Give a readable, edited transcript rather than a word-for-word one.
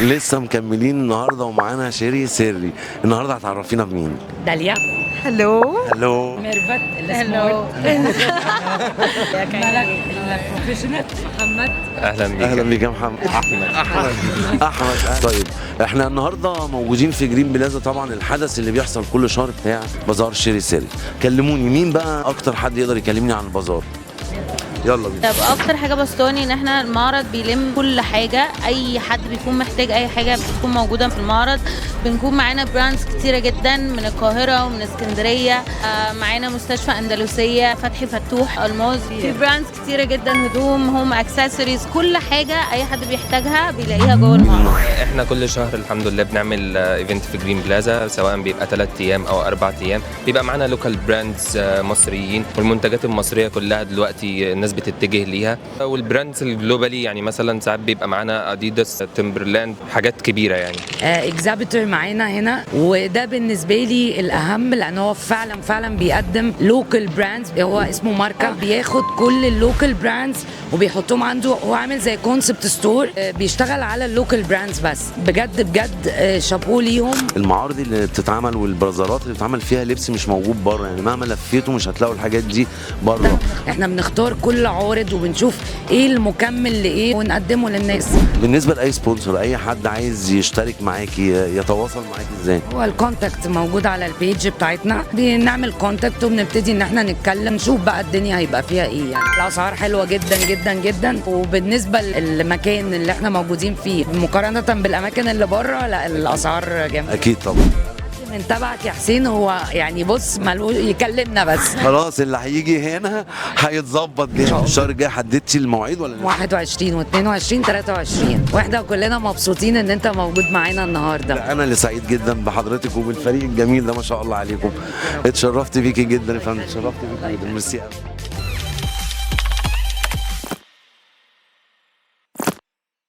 لسه مكملين النهارده ومعانا شيري سري. النهارده هتعرفينا بمين؟ داليا. Hello. Hello. ميرفت. Hello. ملك ال professional محمد. اهلا بيك. اهلا بيك يا محمد. احمد. احمد احمد. طيب احنا النهارده موجودين في جرين بلازا، طبعا الحدث اللي بيحصل كل شهر بتاع بازار شيري سري. كلموني مين بقى اكتر حد يقدر يكلمني عن البازار؟ يلا بينا. طب اكتر حاجة بسطاني ان احنا المعرض بيلم كل حاجه، اي حد بيكون محتاج اي حاجة بتكون موجودة في المعرض. بنكون معانا brands كتيرة جدا من القاهرة ومن اسكندريه، معانا مستشفى اندلسيه، فتحي فتوح، الماظ، في brands كتيرة جدا، هدوم، home accessories، كل حاجة اي حد بيحتاجها بيلاقيها جوه المعرض. احنا كل شهر الحمد لله بنعمل event في جرين بلازا، سواء بيبقى 3 ايام او 4 ايام. بيبقى معانا local brands مصريين، والمنتجات المصرية كلها دلوقتي الناس بتتجه ليها، وال brands ال globally، يعني مثلا ساعات بيبقى معانا اديداس، تمبرلاند، حاجات كبيرة يعني. exhibitor معانا هنا، وده بالنسبة لي الاهم لان هو فعلا فعلا بيقدم local brands. هو اسمه ماركا، بياخد كل ال local brands وبيحطهم عنده. هو عامل زي concept store بيشتغل على ال local brands بس. بجد بجد شابوه ليهم. المعارض اللي بتتعمل والبازارات اللي بتتعمل فيها لبس مش موجود بره، يعني مهما لفيتوا مش هتلاقوا الحاجات دي بره. احنا بنختار كل عارض وبنشوف ايه المكمل لايه ونقدمه للناس. بالنسبة لاي sponsor، اي حد عايز يشترك معاكي يتواصل معاكي ازاي؟ هو ال contact موجود على ال page بتاعتنا، بنعمل contact وبنبتدي ان احنا نتكلم، نشوف بقى الدنيا هيبقى فيها ايه. يعني الاسعار حلوة جدا جدا جدا، وبالنسبة للمكان اللي احنا موجودين فيه مقارنة بالاماكن اللي بره، لا الاسعار جامدة. اكيد طبعا. من تبعك يا حسين، هو يعني بص ملو يكلمنا بس. خلاص اللي هيجي هنا هيتظبط جامد. الشهر الجاي حددتي المواعيد ولا لسه؟ 21 و22 23، واحنا كلنا مبسوطين ان انت موجود معانا النهارده. لا، انا اللي سعيد جدا بحضرتك وبالفريق الجميل ده، ما شاء الله عليكم. اتشرفت بيكي جدا يا فندم، اتشرفت بيكي جدا، ميرسي أوي.